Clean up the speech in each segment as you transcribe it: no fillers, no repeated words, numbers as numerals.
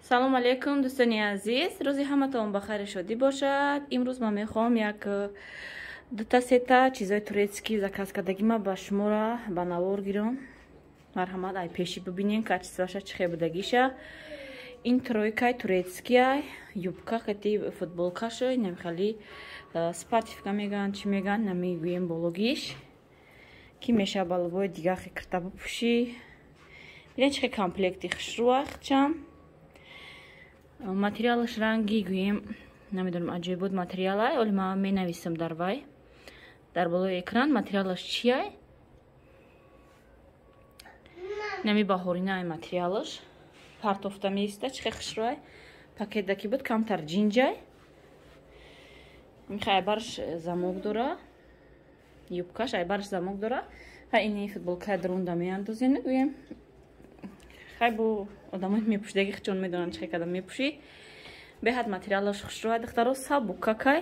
Салом алейкум, дӯстони азиз. Рӯзи ҳаматон ба хайри шодӣ бошад. Имрӯз ман мехоҳам як дута сета чизои турецкӣ заказ кардагима ба шуморо ба навор гирам. Марҳамат, ай пеши бибинен качествоша чӣ хел будагиша. Ин тройкаи турецкия, юбка кати футболкаша, намхали спортивка меган, чӣ меган, намегӯем бологиш. Ки меша баловои дигар хикрта бипӯшӣ. Бинен чӣ хел комплекти хушрӯахчам. Материалаш ранги гӯем, намедонам, аҷоиб буд материалай, оли ман менависам дар вай. Дар болои экран материалаш чиай? Нами баҳоринай материалаш. Партофта меиста, чӣ хел хушрӯай. Пакетдаки буд камтар ҷинҷай. Михай айбарш замок дора. Юбкаш айбарш замок дора. Ха ини футболкаи дурунда меандозем, гӯем. Хай бо одамои мепӯшидаги хичон медонанд чӣ када мепӯшӣ. Беҳад материалаш хушрӯай, духтаро, сабукакай.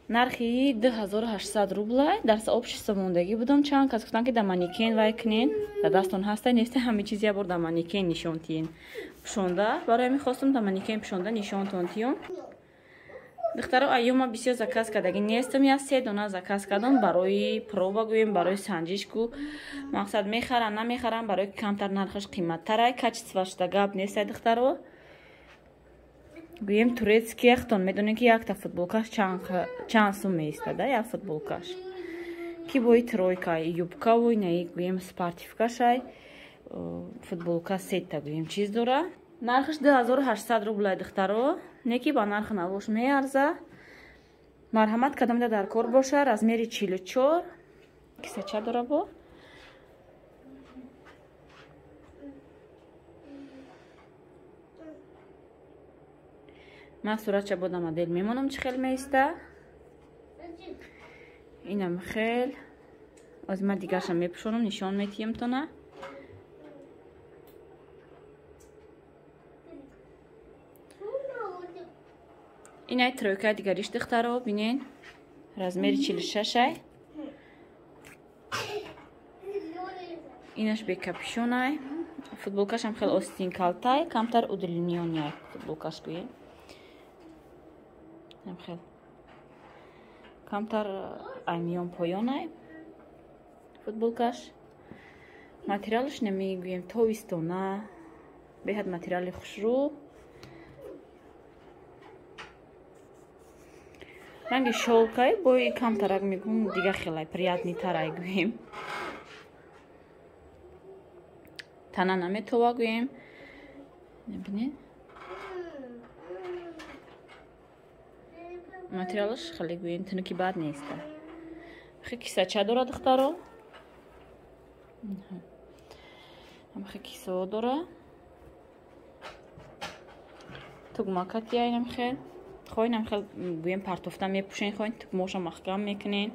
Нархи 2800 рублай. Дар сообщество мондагӣ будам, чанд кас гуфтанд, ки дар манекен вай кунен, дар дастон ҳаста неста, ҳама чиз як бор дар манекен нишон тиен. Пӯшонда, барои ҳамин хостам дар манекен пӯшонда нишонтон тиём. Духтаро, айёма бисёр заказ кардагӣ нестам, я се дона заказ кардам барои проба гӯем, барои санҷиш ку мақсад мехарам, намехарам, барои камтар нархаш қиматтарай, качествоаш да гап нестай, духтаро. Гӯем турецкий яхтон медонем, ки якта футболкаш чанд сум меистада, як футболкаш. Ки бои тройка, юбкаву инаи гӯем спортивкашай, футболка сета гӯем чиз дора. Нархаш 2800 рублай, духтаро, неки ба нархи навош меарза. Марҳамат, кадомида дар кор боша, размери 44, кисача дора бо. Ман суратча бода модель мемонам, чӣ хел меиста. Инам хел. Оз ман дигаршам мепӯшонам, нишон метиҳам тона. Инай тройкаи дигариш, духтаро, бинен. Размери 46-ай. Инаш бекапюшонай. Футболкашам хел остин калтай, камтар удлинённый футболкаш гӯем. Хел камтар аймиён поёнай футболкаш. Материалаш намегӯем тобистона, беҳад материали хушрӯ. Ранги шолкай, бои камтарак мегӯм, дига хелай приятнитарай гӯем. Тана наметова гӯем. Бинед. Материалаш хеле гӯем тунуки бад неста. Хе кисача дора, духтаро. Хе кисао дора. Тугмакатия инам хел. Хоинам хел гӯем партофта мепӯшен, хоин тугмоша маҳкам мекунен.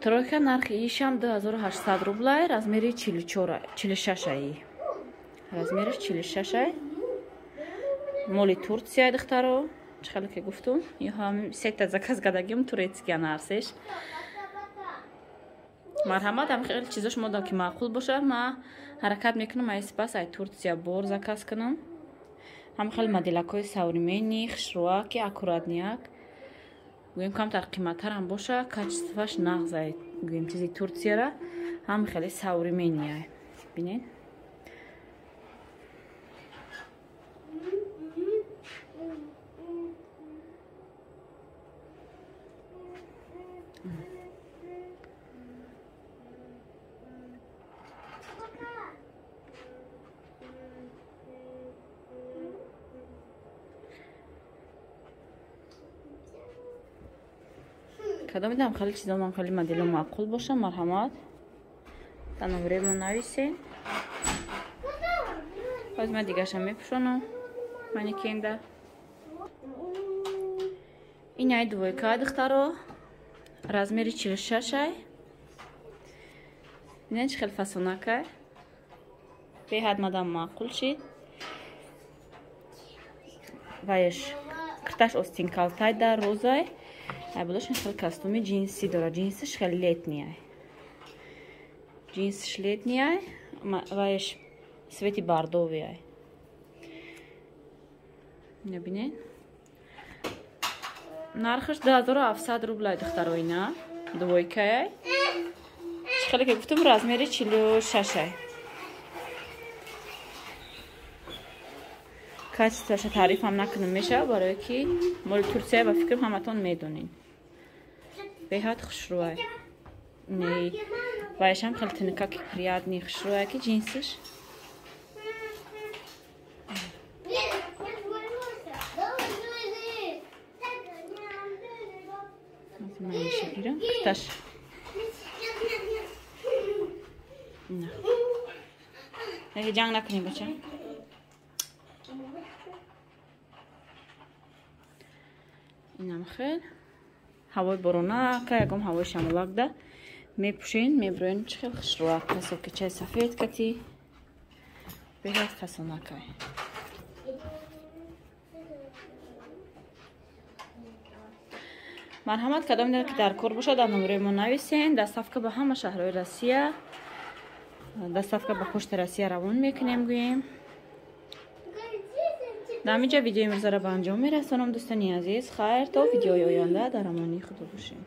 Тройка нархи ишам 2800 рублай, размери 44, 46-ай. Размериш 46-ай. Моли Турция, духтаро. Чӣ хеле ки гуфтум, ё ҳам сета заказ кардагим турецкия нарсеш. Марҳамат, ҳам хеле чизош мода ки маъқул боша, ма ҳаракат мекунам ай сипас ай Турция бор заказ кунам. Ҳам хеле моделакҳои современный, хушрӯаки, аккуратнияк. Гӯем камтар қиматтарам боша, качествоаш нағз ай гӯем чизи Турцияра, ҳам хеле современный ай. Бинед. Кадомидам хеле чизомам хеле модело маъқул боша, марҳамат. Танавремо нависен. Боз ман дигаршам мепӯшонам манекенда. Ин ай двойка, духтаро, размери 46-ай. Бинед чӣ хел фасонакай. Беҳад мадам маъқул шид. Ваеш кирташ остин калтай дар розай. Ай болош хел костюми ҷинсӣ дора. Ҷинсиш хел летний ай. Ҷинсиш летний ай, ваеш цвети бордовый ай. Бинед, нархаш 2700 рублай, духтаро. Ина двойкае, чӣ хеле ки гуфтам, размери 46-ай. Качествоша таърифам накунам мешава, барое ки моли Турсия, ба фикрам, ҳаматон медонин. Беҳад хушрӯай. Не, вайшам хеле тиника, ки приятный, хушрӯай, ки ҷинсиш. Гирам куташ. Ҷанг накунем, бача. Инам хел ҳавои боронака, ягон ҳавои шамолакда мепӯшен, меброен, чӣ хел хушрӯа. Касокичаи сафед кати беҳад фасонакай. Марҳамат, кадом ки дар кор бошад, дар номерои мо нависен. Доставка ба ҳама шаҳрҳои Россия, доставка ба Почта Россия равон мекунем, гӯем. Дар ҳамин ҷа видеои имрӯзаро ба анҷом мерасонам, дӯстони азиз. Хайр, то видеои оянда, дар амонии Худо бошем.